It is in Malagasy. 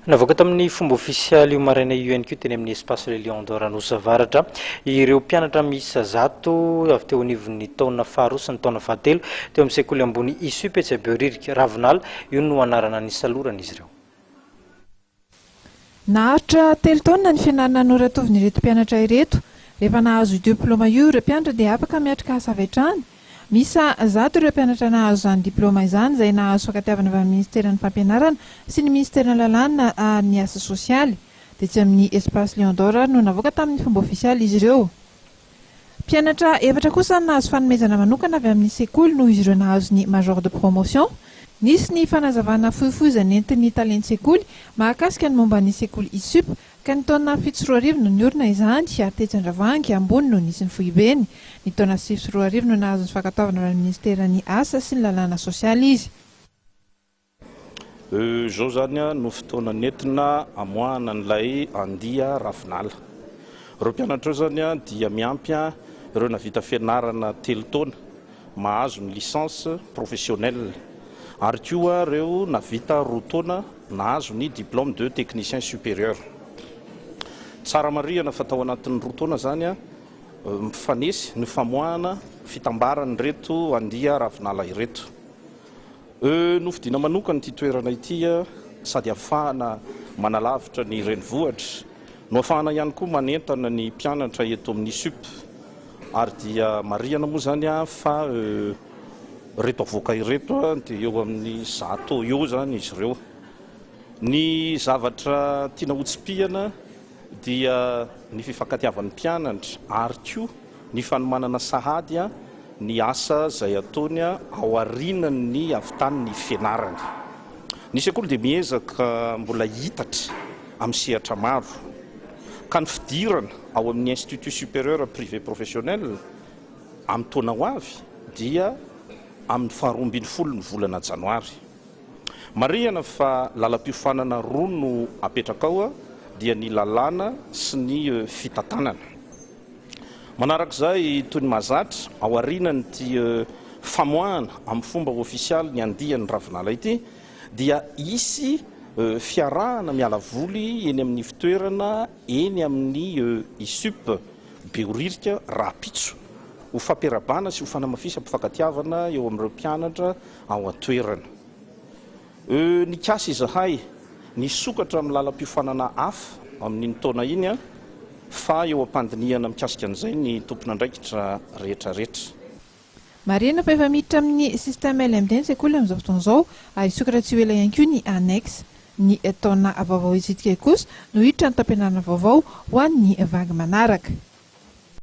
Navoaka tamin'ny fomba ofisialy io maraina io ihany koa teny amin'ny Espace Le Lion d'Or Anosy Avaratra ireo mpianatra miisa 100 avy teo anivon'ny taona faharoa sy ny taona fahatelo teo amin'ny sekoly ambony ISUP etsy Behoririka. Ravinala io no anarana nisaloran'izy ireo. Naharitra 3 taona ny fianarana noratovin'ireto mpianatra ireto. Rehefa nahazo io diplaoma io ireo mpianatra dia afaka miatrika asa avy hatrany. Miisa 100 ireo mpianatra nahazo izany diplaoma izany izay nahazo fankatiavana avy amin'ny ministeran'ny fampianarana sy ny ministeran'ny lalàna ary ny asa sosialy. Tetsy amin'ny Espace Lion d'Or ary no navoaka tamin'ny fomba ofisialy izy ireo. Mpianatra efatra kosa no nahazo fanomezana manokana avy amin'ny sekoly noho izy ireo nahazo ny major de promotion. Nisy ny fanazavana fohifohy izay nentin'ny talen-tsekoly mahakasika ny momba ny sekoly ISUP ka ny taona 2007 no niorina izany ary tetsy Andravoahangy ambony no nisy ny foibeny. Ny taona 2009 no nahazo ny fankatoavana avy amin'ny ministeran'ny asa sy ny lalàna sosialy izy. Izao izany no fotoana nentina amoahana an'ilay andia Ravinala. Ireo mpianatra ireo izany dia miampy ireo nahavita fianarana 3 taona mahazo ny licence professionnelle ary koa ireo nahavita 2 taona nahazo ny diplôme de technicien supérieur. Tsara marihana fa tao anatin'ny 2 taona izany mifanesy ny famoahana fitambaran'ireto andia Ravinala ireto. Nofidina manokana ity toerana ity sady ahafahana manalavitra ny renivohitra no ahafahana ihany koa manentana ny mpianatra eto amin'ny ISUP. Ary dia marihana moa izany fa ireto avoaka ireto dia eo amin'ny 100 eo izany izy ireo. Ny zavatra tiana hotsipihana dia ny fifankatiavan'ny mpianatra ary koa ny fanomanana sahady ny asa izay ataony ao aorian'ny havitan'ny fianarany. Ny sekoly dia miezaka mbola hitatra amin'ny sehatra maro ka ny fidirana ao amin'ny Institut supérieur privé professionnel amin'ny taona ho avy dia amin'ny faha-12 ny volana janoary. Marihana fa lalam-piofanana 2 no apetraka ao dia ny lalàna sy ny fitantanana. Manarak'izay toy ny mahazatra ao aorianan'ity famoahana amin'ny fomba ofisialy ny andian'ny Ravinala ity dia hisy fiarahana miala voly eny amin'ny fitoerana eny amin'ny ISUP Behoririka rahampitso ho fampiarabana sy ho fanamafisam-pifankatiavana eo amin'ireo mpianatra ao an-toerana. Nikasa izahay nisokatra amin'ny lalam-piofanana hafa amin'iny taona iny fa eo am-pandinihana mikasika an'izay ny tompon'andraikitra rehetrarehetra. Marihina fa efa miditra amin'ny système LMD ny sekoly amin'izao fotoana izao ary hisokatra tsy ho ela ihany koa ny annexe. Ny taona vaovao hitsidika kosa no hiditra ny taom-pianarana vaovao ho an'ny vague manaraka.